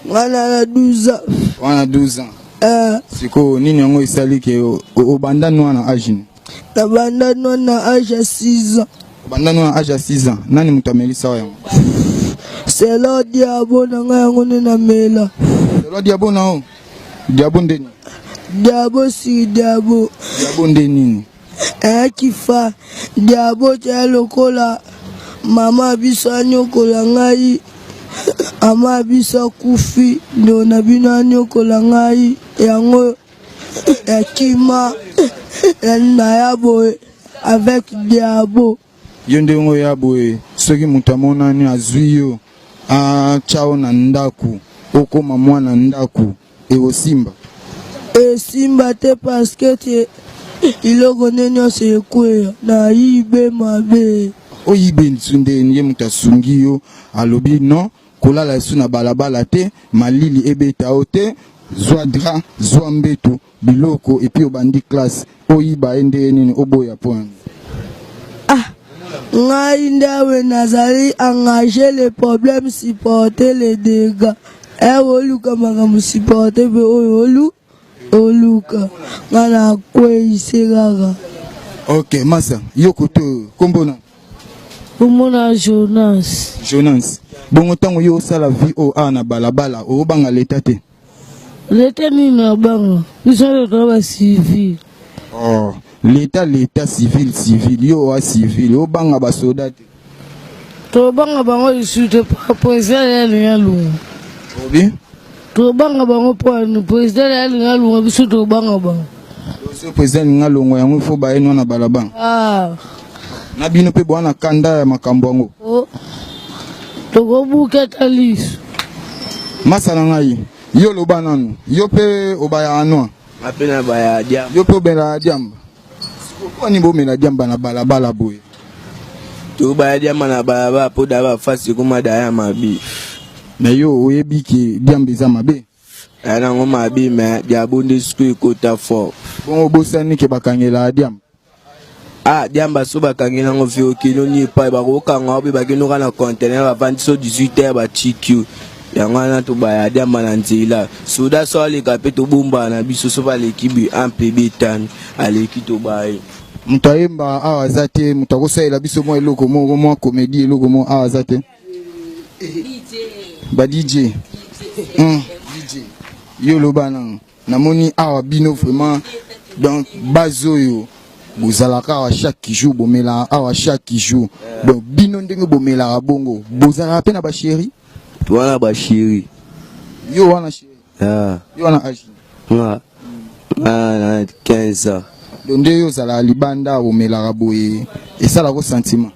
Nga na na 12 ans. Wana 12 ans. Eh. Sikoyo nini yango esali ke obanda nwa na age nini? Nabanda nwa na age ya 6 ans. Obanda nwa na age ya 6 ans. Nani moto amelisa yo yango? Selo diabo na ngai yango nde namela. Selo diabo na yo? Diabo nde nini? Diabo si diabo. Diabo nde nini? Ayaki fa diabo tya lokola mama biso anyokola ngai ama biso akufi ndeko na bino anyokola ngai yango ya kima naya boye avec diabo. Yo ndenge oya boye soki moto amonani azwi yo atya yo na ndako okoma mwana ndako ekosimba? Esimba te parce que te biloko nde nyonso ekweya nayibe mabe. Oyibe nde ye moto asungi yo alobi non kolala lisusu na balabala te malili ebeta yo te zwa drap zwa mbeto biloko epuis obandi classe oyiba ye ndenge nini oboya mpo yango ah ngai nde awe nazali engage le problème supporter les dégâts ewe oluka makambo supporter mpe oyo olu oluka ngai nakweyise kaka. Ok masa yo kote oyo kombo na Kombo na Jonas. Jonas bongo ntango yo osala vie oyo awa na balabala obanga leta te? Leta nini na banga biso nde toza ba civil. Oh, leta leta civil civil yo oa civil obanga basoda te? Tobanga bango lisusu te président ye alingi alunga. Obi? Tobanga bango mpo ani président ye alingi alunga biso tobanga bango. So président alingi alongwa yango ifo baye nwa na balabala. Ah. Na bino mpe boa na kanda ya makambo yango. Oh. Tokobuka ata liso. Masa na ngai yo loba nanu yo mpe obayaka nwa? Nga mpe nabaya diamba. Yo mpe obelaka diamba? Mpo nini bomela diamba na balabala boye? Tobaya diamba na balabala mpo da bafasi ekoma daya mabe. Me yo oyebi ke diamba eza mabe? Aya nango mabe me diabo nde sikoyo ekota fort. Bongo obosani ke bakangelaka diamba? Ah diamba so bakangi nango vie okende oni epai bakokanga yo mpe bakende oka na contener bavandi so 18 heures batiki yo yango wana tobaya diamba na nzela soda so aleka mpe tobombana na biso so baleki bi ampe betani aleki tobaye moto ayemba awa aza te moto akosalela biso mwa eloko moko mwa komedi eloko moko awa aza te ba dj dj yo loba nano Namoni awa bino vraiment donc base oyo bozalaka awa chaque jour bomelaka awa chaque jour donc bino ndenge bomelaka bongo bozalaka mpe na ba chérie wana ba chérie yo wana chérie ah. yo wana age nga na 15 ans donc nde yo ozalaka libanda omelaka boye esalaka sentiment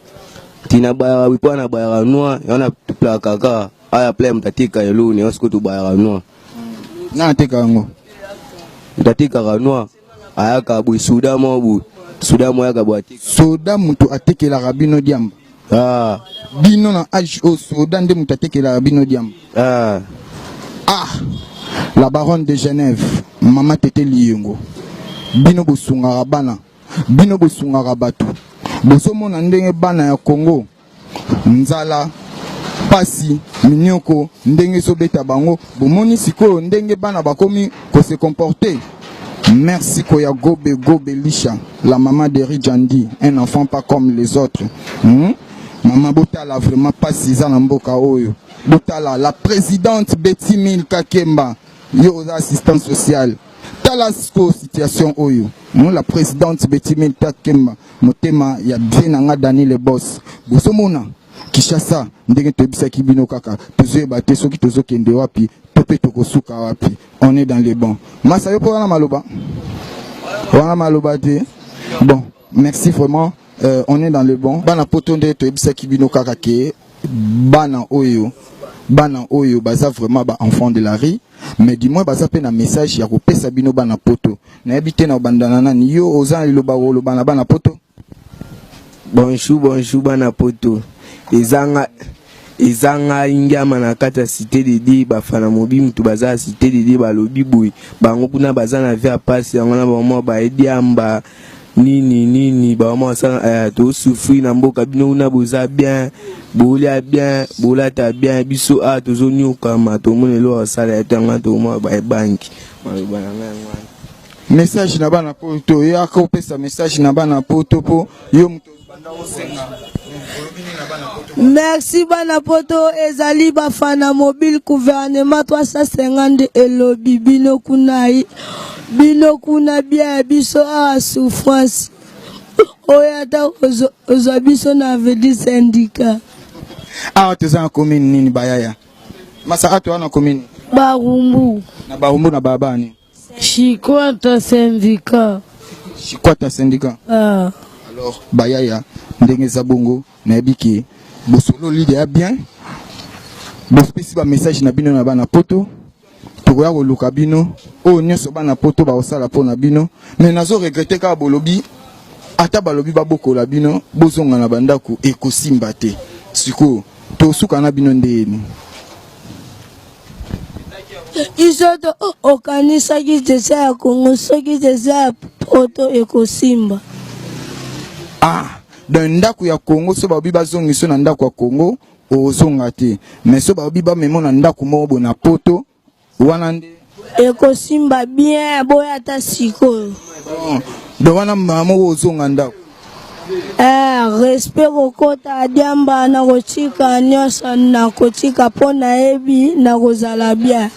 tina bayaka mpo na bayaka noir yana plaka kaka aya play moto ateka eloni yango sikoyo tobayaka noir Na ateka yango. Moto atekaka noir ayaka boye soda moko boye soda moko ayaka boye ateka. Soda moto atekelaka bino diamba. Ah. Bino na age oyo soda nde moto atekelaka bino diamba. Ah. Ah. La baronne de Genève, mama Tete Liyengo. Bino bosungaka bana, bino bosungaka bato. Bozomona ndenge bana ya Congo Nzala, pasi, minioko ndenge ezobeta bango, bomoni sikoyo ndenge bana bakomi ko se comporter? Merci Koya Gobe Gobe Lisha, la maman de Rijandi, un enfant pas comme les autres. Maman botala vraiment pasi eza na mboka oyo. Botala la présidente Betty Milka Kemba, yo oza assistante sociale. Tala sikoyo situation oyo. La présidente Betty Milka Kemba Motema ya bien na nga Dani le boss. Bozomona Kinshasa ndenge toyebisaki bino kaka tozoyeba te soki tozokende wapi to pe tokosuka wapi. On est dans le bon. Masa yo pe wana maloba? Wana maloba te. Bon, merci vraiment. On est dans le bon. Bana poto nde toyebisaki bino kaka ke bana oyo bana oyo baza vraiment ba enfants de la rue mais du moins baza pe na message ya kopesa bino bana poto. Nayebi te na obanda na nani yo oza na liloba koloba na bana poto? Bonjour bonjour bana poto eza nga eza ngai ngiama na kati ya cité de Dieu bafana mobi mutu baza ya cité de Dieu balobi boye bango kuna baza na vie ya pasi yango na bango baye diamba. Nini nini ba mama asala eh, to souffrir na mboka bino kuna boza bien, bolia bien, bolata bien, biso a tozonyokama, tomona eloko asala ya tanga tomona ba ebanki. Maloba na ngai yango wana. Message na bana poto, yaka opesa message na bana poto mpo yo moto banda osenga olobi nini na bana poto? Merci bana poto, ezali bafana mobile gouvernement 350 elobi bino kuna, bino kuna bien, biso awa souffrance. Oyo ata ozwa biso na avenue syndicat. Awa toza na commune nini bayaya? Masaka toza na commune Barumbu. Na Barumbu na balabala nini? Chikwata syndicat. Chikwata syndicat. Ah. Alors bayaya, ndenge eza bongo, nayebi ke bosololi deya bien, bopesi bamessage na bino na bana poto. Tokoya koluka bino oyo nyonso bana poto bakosala mpo na bino. Mais nazo regretter kaka bolobi ata balobi babokola bino, bozonga na bandako ekosimba te. Sikoyo tosuka na bino ndeni? Biso to okanisaki tesa ya Kongo, soki tesa ya poto ekosimba. Ah, donc ndako ya Kongo, so balobi bazongiso na ndako ya Kongo, ozonga te. Mais so balobi bamemo na ndako moko boye na poto wana nde ekosimba bien. Boya ata sikoyo. Bon, donc wana mama moko ozonga ndako. Respect kokota diamba na kotika nyonso na kotika mpo nayebi na kozala bien.